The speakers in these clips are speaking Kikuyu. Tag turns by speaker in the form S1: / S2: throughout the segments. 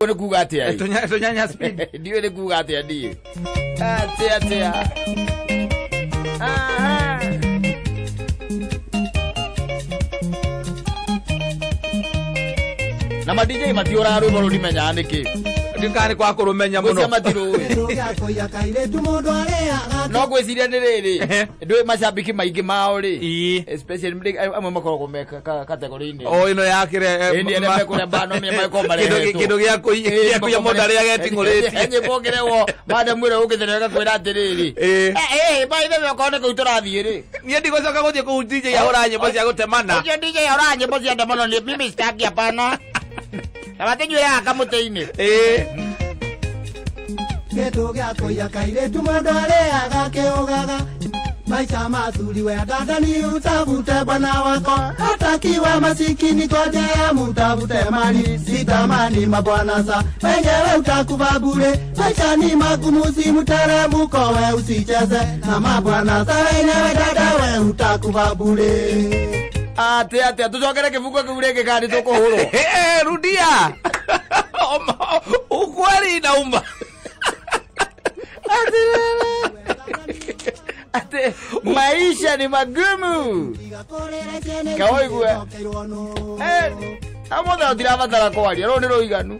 S1: Nĩ kuga atĩa?
S2: Tũnyanya speed.
S1: Ndiũĩ nĩ kuga atĩa ndiĩ. Atĩa atĩa. Aha. Na ma DJ matiũraga rwĩmbo rũu ndimenyaga nĩkĩ.
S2: Ndikana nĩ kwa kũrũmenya mũno.
S1: Ngwĩciria matirũĩ. No ngwĩciria nĩ rĩrĩ. Ndũĩ macambĩki maingĩ mao rĩ. Especially amwe makoragwo me kategori-inĩ.
S2: O ĩno yakĩre.
S1: Ĩni arĩa mekũrĩa mbano mĩa makoragwo marehetwo.
S2: Kĩndũ gĩa kũiya mũndũ arĩa geting'ũrĩtie.
S1: Nyĩmbo ũngĩrehwo madam ũrĩa ũkĩte nĩ agakwĩra atĩrĩrĩ. By the way okorwo nĩ kũu tũrathiĩ rĩ.
S2: Niĩ ndigũcoka gũthiĩ kũu DJ ahũra nyĩmbo cia gũtemana.
S1: Ũcio DJ ahũraga nyĩmbo cia ndemano niĩ mimi sitaki hapana. Na matinyuĩraga kamũtĩ-inĩ.
S3: Kĩndũ gĩa kũiya kairĩtu mũndũ arĩaga kĩũgaga. Maisha mazuri we dada ni utafute bwana wako, atakiwa masikini ngojea mutafute mali, sitamani mabwana sa wenyewe utakufa bure. Maisha ni magumu, si mteremko, we usicheze na mabwana sa wenyewe dada we utakufa bure.
S1: Atĩa atĩa tũcokere kĩbungo kĩu rĩngĩ kana nĩtũkũhũrwo?
S2: Rudia. Ukweli inauma.
S1: Ate maisha ni magumu. Kaoigwe. Amothe ũtirabatara kwaria rũũ nĩ rũiganu.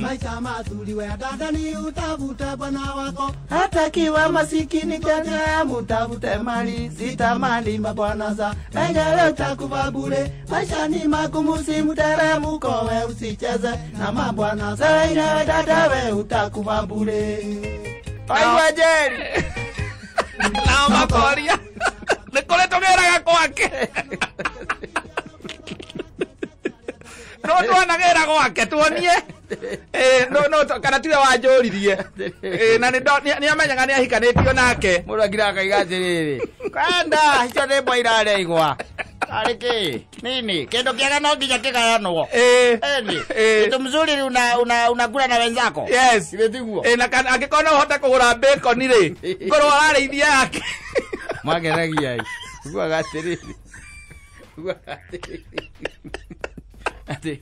S3: Maisha mazuri we dada ni utafute bwana wako, hatakiwa masikini ngojea mutafute mali, sitamani mabwana sa wenyewe utakufa bure. Maisha ni magumu, si mteremko, we usicheze na mabwana sa wenyewe dada we utakufa bure.
S1: Aigua Jerry.
S2: Nao makoria. Nĩ kũrĩ tũgĩraga gwake. No twanagĩra gwake tuonie. No kana tiwe wanjũririe. Na nĩ amenyaga nĩ ahikanĩtio nake.
S1: Mũndũ akira akaiga atĩrĩrĩ. Kwenda icio nĩ mbwa irarĩa igwa. Arĩ kĩ? Nini? Kĩndũ kĩega no nginya kĩgayanwo. Eni. Kitu mzuri unakula na wenzako.
S2: Yes.
S1: Ile tiguo.
S2: Na kana angĩkorwo no ũhote kũgũra bacon rĩ, ngorwo ararĩithia yake.
S1: Mwageragia. Uguaga atĩrĩrĩ. Uguaga atĩrĩrĩ. Atĩ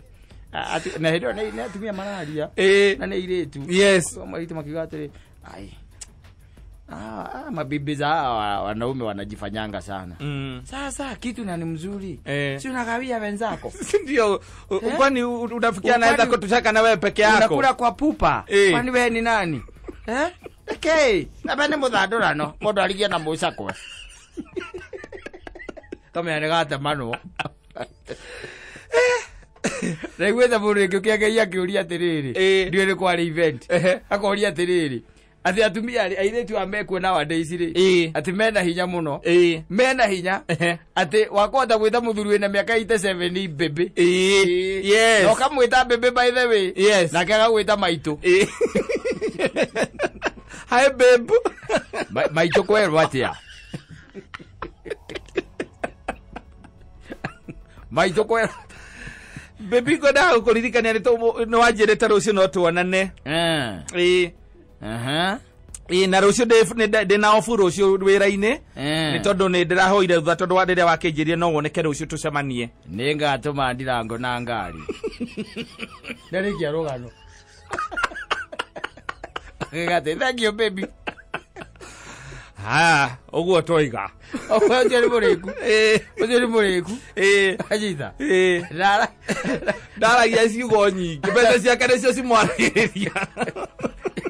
S1: atĩ na hĩndĩ ĩyo nĩ atumia mararia. Na nĩ airĩtu.
S2: Yes.
S1: Mairĩtu makiuga atĩrĩ, ai. Mabibi za wanaume wanajifanyanga sana. Sasa kitu na ni mzuri. Si unagawia wenzako.
S2: Si ndio? Kwani unafikia naweza kutushaka na wewe peke yako.
S1: Unakula kwa pupa. Kwani wewe ni nani? Okay. Na bane muthandurano mundu arigie na mucakwe. Kamenya nĩ gatemanwo. Ndaiguĩte mũndũ ũngĩ ũkĩangeria akĩũria atĩrĩrĩ. Ndiũĩ nĩ kwarĩ event. Akoria atĩrĩrĩ. Atĩ atumia airĩtu a mekuo nowadays rĩ, atĩ mena hinya mũno. Mena hinya atĩ wakũhota gwĩta mũthuri wĩna mĩaka 87 baby.
S2: Yes.
S1: Na ũkamwĩta baby by the way.
S2: Yes.
S1: Nake agagwĩta maitũ.
S2: Hi babe.
S1: Maitũ kwerwo atĩa? Maitũ kwerwo.
S2: Baby ngwendaga gũkũririkania nĩ wanjĩrĩte rũciũ no tuonane. Na rũciũ ndĩna ofu rũciũ wĩra-inĩ. Nĩ tondũ nĩ ndĩrahoire thutha tondũ wa rĩrĩa wakĩnjĩrire no woneke rũciũ tũcemanie.
S1: Nĩ ngatũma ndirango na ngari. Ndarĩkia rũgano. Gĩgate, thank you baby.
S2: Ha, ũguo twoiga.
S1: Ũcio nĩ mũrĩku. Ũcio nĩ mũrĩku. Anyita.
S2: Ndaragia ciugo nyingĩ. Mbeca ciake nĩcio cimwaragĩrĩria.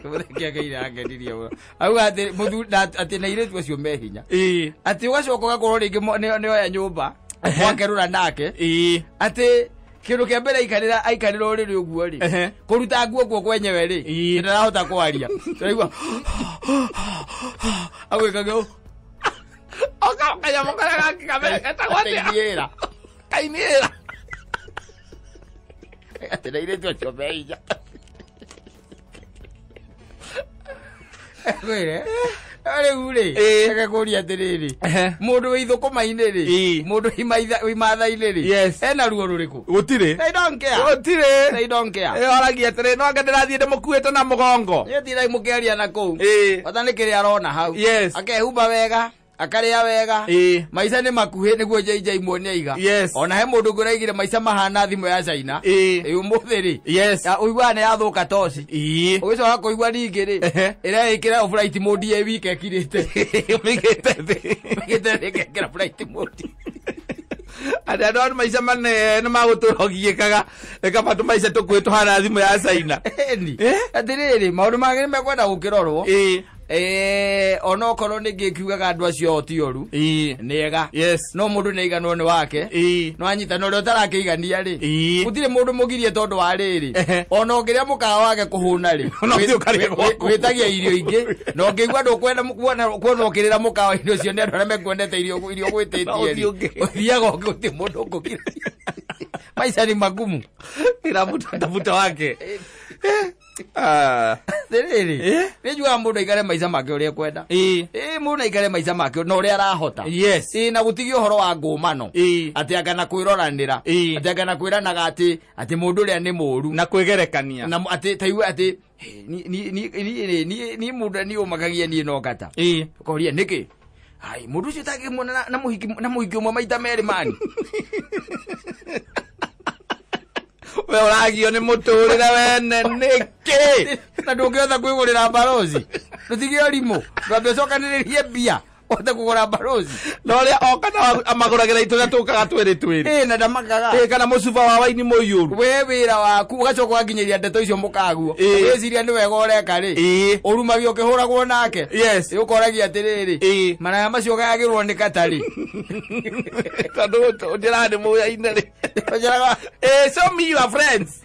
S1: Mũtheki akeire akenirie mũno. Auga atĩ mũthuri atĩ na airĩtu acio me hinya. Atĩ ũgacoka ũgakorwo rĩngĩ nĩ oya nyũmba mwakerũra nake. Atĩ kĩndũ kĩa mbere aikarĩra ũrĩrĩ ũguo rĩ, kũruta nguo kuo kwenyewe rĩ, ndarahota kwaria. Tũraigua agwĩkaga ũũ.
S2: Oka kanyamũ karĩa gake kamere getagwo atĩa?
S1: Kainiĩra.
S2: Kainiĩra.
S1: Atĩ na airĩtu acio me hinya. Kwĩre rĩu rĩ, reke kũria atĩrĩrĩ, mũndũ wĩ ithũkũma-inĩ rĩ, mũndũ wĩ matha-inĩ rĩ, ena ruo rũrĩkũ?
S2: Gũtirĩ.
S1: They don't care.
S2: Gũtirĩ.
S1: They don't care.
S2: Oragia atĩrĩ, no anga ndĩrathiĩ ndĩmũkuĩte na mũgongo.
S1: Niĩ ndira mũkĩaria na kũu. Bata nĩ kĩrĩa arona hau.
S2: Yes.
S1: Akehumba wega. Akarĩa wega.
S2: Ĩĩ.
S1: Maica nĩ makuhĩ nĩguo JJ muone aiga.
S2: Yes.
S1: Ona he mũndũ ũngĩ ũraigire maica mahana thimũ ya China.
S2: Ĩĩ.
S1: Ĩ ũmũthĩ rĩ.
S2: Yes.
S1: Ya ũiguaga nĩ yathũka toci.
S2: Ĩĩ.
S1: Ũgĩcoka kũigua ningĩ rĩ.
S2: Ehe.
S1: Ĩreĩkĩra flight mode ĩ wiki ĩkirĩte.
S2: Mĩigĩte thĩ.
S1: Ĩkĩte ĩkekĩra flight mode.
S2: Atĩ andũ a maica manene magũtũra ũgiĩkaga ĩkaba tũmaica tũkuĩ tũhana thimũ ya China.
S1: Ĩni.
S2: Eh?
S1: Atĩrĩrĩ maũndũ mangĩ nĩ mekwenda gũkĩrorwo.
S2: Ĩĩ.
S1: Onokorwo nĩ ngĩkiugaga andũ acio ti oru.
S2: Ĩĩ.
S1: Nĩ ega.
S2: Yes.
S1: No mũndũ nĩ aiganwo nĩ wake.
S2: Ĩĩ.
S1: No anyita na ũrĩa ũtarakĩigania rĩ.
S2: Ĩĩ.
S1: Gũtirĩ mũndũ mũgirie tondũ wa rĩrĩ.
S2: Ehe.
S1: Ona ũngĩrĩa mũkawa wage kũhũna rĩ.
S2: No ũthiĩ ũkarĩe gwaku.
S1: Wĩtagia irio ingĩ. Na ũngĩigua ndũkwenda kuona ũkĩrĩra mũkawa-inĩ ũcio nĩ andũ arĩa mekwendete irio gwĩtĩtie
S2: No ũthiĩ
S1: rĩ.
S2: ũngĩ.
S1: Ũthiaga ũngĩ gũtirĩ mũndũ ũkũgiria. Maica ni magumu.
S2: Kila mtu atafuta wake. Ah.
S1: Atĩrĩrĩ.
S2: Eh?
S1: Nĩ njugaga mũndũ aikare maica make ũrĩa ekwenda.
S2: Ĩĩ.
S1: Ĩĩ mũndũ aikare maica make na ũrĩa arahota.
S2: Yes.
S1: Ĩĩ na gũtigia ũhoro wa ngũmano.
S2: Ĩĩ.
S1: Atĩ anga na kwĩroranĩra.
S2: Ĩĩ.
S1: Atĩ anga na kwĩranaga atĩ atĩ mũndũ ũrĩa nĩ mũũru.
S2: Na kwĩgerekania.
S1: Na atĩ ta igue atĩ ni ni ni ni ni ni mũndũ ni ũmakagia niĩ no ngata.
S2: Ĩĩ.
S1: Ũkoria nĩkĩ? Ai mũndũ ũcio ũtangĩmuona na mũhiki na mũhiki ũmwe maita merĩ mani.
S2: We ũragio nĩ mũtũrĩre wene nĩkĩ?
S1: Na ndũngĩhota kwĩgũrĩra barozi. Ndũtige ũrimũ. Ndwambe ũcokanĩrĩrie mbia ũhote kũgũra barozi.
S2: Na ũrĩa oka na amagũragĩra itũrĩa tũkaga twĩrĩ twĩrĩ.
S1: Ĩĩ na ndamakaga.
S2: Ĩĩ kana mũcuba wa waini mũiyũru.
S1: We wĩra waku ũgacoka ũgakinyĩria ndeto icio mũkaguo.
S2: Ĩĩ.
S1: Ũgĩciria nĩ wega ũreka rĩ.
S2: Ĩĩ.
S1: Ũrumagia ũkĩhũragwo nake.
S2: Yes.
S1: Ĩ ũkoragia atĩrĩrĩ.
S2: Ĩĩ.
S1: Maraya macio ũgayagĩrwo nĩ katarĩ.
S2: Tondũ njĩraga nĩ mũyaine rĩ.
S1: Ũnjĩraga
S2: Ĩĩ, show me your friends.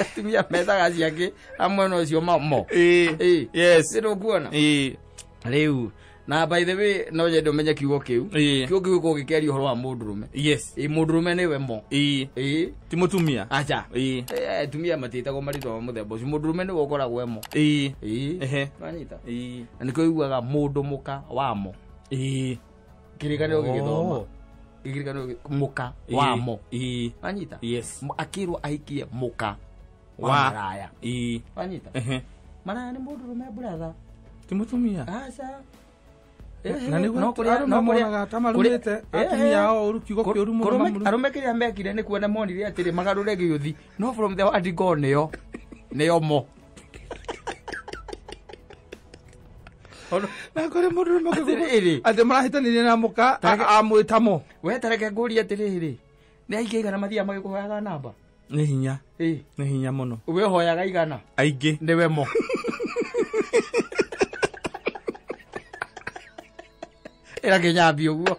S1: Atumia methaga ciake hamwe na ũcio mo.
S2: Ĩĩ.
S1: Ĩĩ.
S2: Yes.
S1: Nĩ ndũkuona?
S2: Ĩĩ.
S1: Rĩu na by the way no nyende ũmenye kiugo kĩu.
S2: Ĩĩ.
S1: Kiugo kĩu gĩkoragwo gĩkĩaria ũhoro wa mũndũrũme.
S2: Yes.
S1: Ĩĩ mũndũrũme nĩwe mo.
S2: Ĩĩ.
S1: Ĩĩ.
S2: Ti mũtumia.
S1: Acha.
S2: Ĩĩ.
S1: Atumia matiĩtagwo marĩtwa ma mũthemba ũcio. Mũndũrũme nĩwe ũkoragwo emo.
S2: Ĩĩ.
S1: Ĩĩ.
S2: Ehe.
S1: Wanyita?
S2: Ĩĩ.
S1: Na nĩkĩo ũiguaga mũndũ mũka wamo.
S2: Ĩĩ.
S1: Kĩrĩkanĩro gĩgĩthoma.
S2: Oh.
S1: Kĩrĩkanĩro mũka wamo.
S2: Ĩĩ.
S1: Wanyita?
S2: Yes.
S1: Akĩrwo ahikie mũka wa
S2: Wa.
S1: maraya.
S2: Ĩĩ.
S1: Wanyita?
S2: Ehe.
S1: Maraya nĩ mũndũrũme brother.
S2: Ti mũtumia.
S1: Aca.
S2: Na nĩguo arũme monaga ta marumĩte atumia ao ũru kiugo kĩũru mũno mamũrume.
S1: Arũme kĩrĩa mekire nĩ kuona monire atĩrĩ magarũre gĩũthi. No from the word go nĩo. Nĩo mo.
S2: Na kũrĩ mũndũrũme
S1: Atĩrĩrĩ.
S2: atĩ marahĩtanirie na mũka amwĩta mo.
S1: We tareke ngũrie atĩrĩrĩ. Nĩ aingĩ aigana mathiaga magĩkũhoyaga namba?
S2: Nĩ hinya.
S1: Ĩĩ.
S2: Nĩ hinya mũno.
S1: We ũhoyaga igana?
S2: Aingĩ.
S1: Nĩwe mo. Ĩra kĩnyambi ũguo.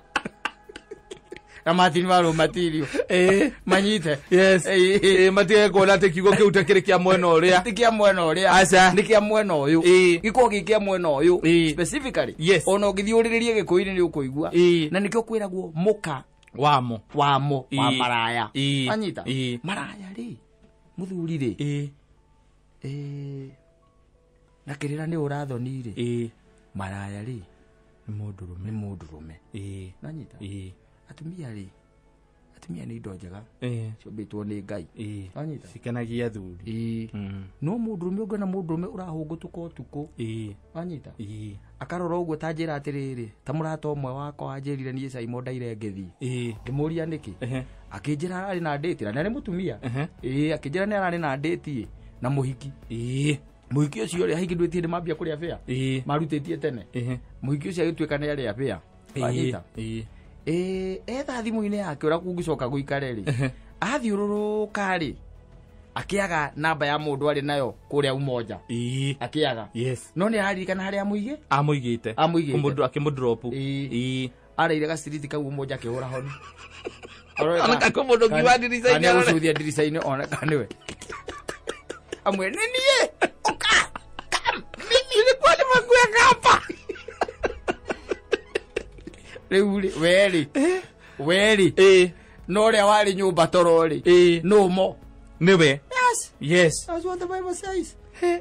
S1: Na Martin Warũ matirio.
S2: Ĩĩ.
S1: Manyite.
S2: Yes.
S1: Ĩĩ.
S2: Ĩĩ matige kuona atĩ kiugo kĩu ta kĩrĩ kĩa mwena ũrĩa.
S1: Ti kĩa mwena ũrĩa.
S2: Aca.
S1: Nĩ kĩa mwena ũyũ.
S2: Ĩĩ.
S1: Gĩkoragwo gĩ kĩa mwena ũyũ.
S2: Ĩĩ.
S1: Specifically.
S2: Yes.
S1: Ona ũngĩthiĩ ũrĩrĩrie gĩkũyũ-inĩ nĩ ũkũigua.
S2: Ĩĩ.
S1: Na nĩkĩo kwĩragwo mũka
S2: Wamo.
S1: wamo wa
S2: Ĩĩ.
S1: maraya.
S2: Ĩĩ.
S1: Wanyita?
S2: Ĩĩ.
S1: Maraya rĩ. Mũthuri rĩ.
S2: Ĩĩ.
S1: Ĩĩ. Na kĩrĩra nĩ ũrathoni rĩ.
S2: Ĩĩ.
S1: Maraya rĩ.
S2: Nĩ mũndũrũme.
S1: Nĩ mũndũrũme.
S2: Ĩĩ.
S1: Wanyita?
S2: Ĩĩ.
S1: Atumia rĩ. Atumia nĩ indo njega.
S2: Ĩĩ.
S1: Ciũmbĩtwo nĩ Ngai.
S2: Ĩĩ.
S1: Wanyita?
S2: Cikenagia athuri.
S1: Ĩĩ. No mũndũrũme ũngĩona mũndũrũme ũrahũngũtũka ũtukũ.
S2: Ĩĩ.
S1: Wanyita?
S2: Ĩĩ.
S1: Akarora ũguo ta njĩra atĩrĩrĩ, ta mũrata ũmwe wakwa wanjĩrire niĩ Simon ndaire ngĩthiĩ.
S2: Ĩĩ.
S1: Ngĩmũria nĩkĩ?
S2: Ehe.
S1: Akĩnjĩra ararĩ na ndĩti na nĩ arĩ mũtumia.
S2: Ehe.
S1: Ĩĩ, akĩnjĩra nĩ ararĩ na ndĩti na mũhiki.
S2: Ĩĩ.
S1: Mũhiki ũcio rĩ, ahiki ndwĩtie mambia kũrĩa bĩa.
S2: Ĩĩ.
S1: Marutĩtie tene.
S2: Ehe.
S1: Mũhiki ũcio agĩtuĩka nĩ arĩa bĩa. Wanyita?
S2: Ĩĩ.
S1: Ĩĩ, etha thimũ-inĩ yake ũrĩa kũngĩcoka gũikare rĩ. Athiũrũrũka rĩ, akĩaga namba ya mũndũ arĩ nayo kũrĩa Umoja.
S2: Ĩĩ.
S1: Akĩaga.
S2: Yes.
S1: No nĩ araririkana harĩa amũigĩ?
S2: Amũigĩte.
S1: Amũigĩte.
S2: Kũmũndũ akĩmũdrop.
S1: Ĩĩ.
S2: Ĩĩ.
S1: Areire gaciriti kau Umoja akĩhũra honi.
S2: Ona kakũmũndũ ngiuma ndirica-inĩ
S1: Kana
S2: arore.
S1: agũcuthia ndirica-inĩ ona kana nĩwe. Amwe nĩ niĩ. Ũka. Come.
S2: Mimi nilikuwa nimekuweka hapa.
S1: Rĩu rĩ, we rĩ. We rĩ.
S2: Ĩĩ.
S1: No ũrĩa warĩ nyũmba toro rĩ.
S2: Ĩĩ.
S1: No mo.
S2: Nĩwe.
S1: Yes.
S2: Yes.
S1: That's what the Bible says.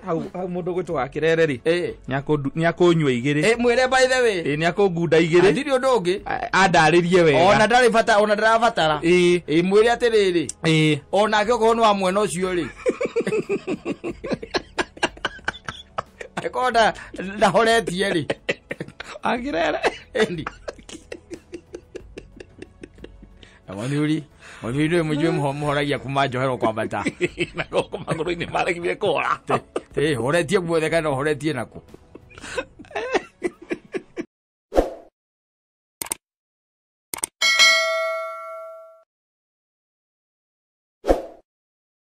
S2: Hau hau mũndũ gwĩtwo wa kĩrere rĩ.
S1: Ĩĩ.
S2: Nĩakũnyua igĩrĩ.
S1: Ĩ mwĩre by the way.
S2: Ĩĩ nĩakũngunda igĩrĩ.
S1: Hatirĩ ũndũ ũngĩ.
S2: Andarĩrie wega.
S1: Ona ndarĩ bata, ona ndarabatara.
S2: Ĩĩ.
S1: Ĩ mwĩre atĩrĩrĩ.
S2: Ĩĩ.
S1: Onake okorwo nĩ wa mwena ũcio rĩ. Angĩkorwo ndahoretie rĩ
S2: Angirere.
S1: Endi. Na mũthuri nĩ mũjue mũhoragia kuma njohero kwambata.
S2: Na gũkũ magũrũ-inĩ maregire kũhora.
S1: Ĩ horetie guothe kana ũhoretie nakũ?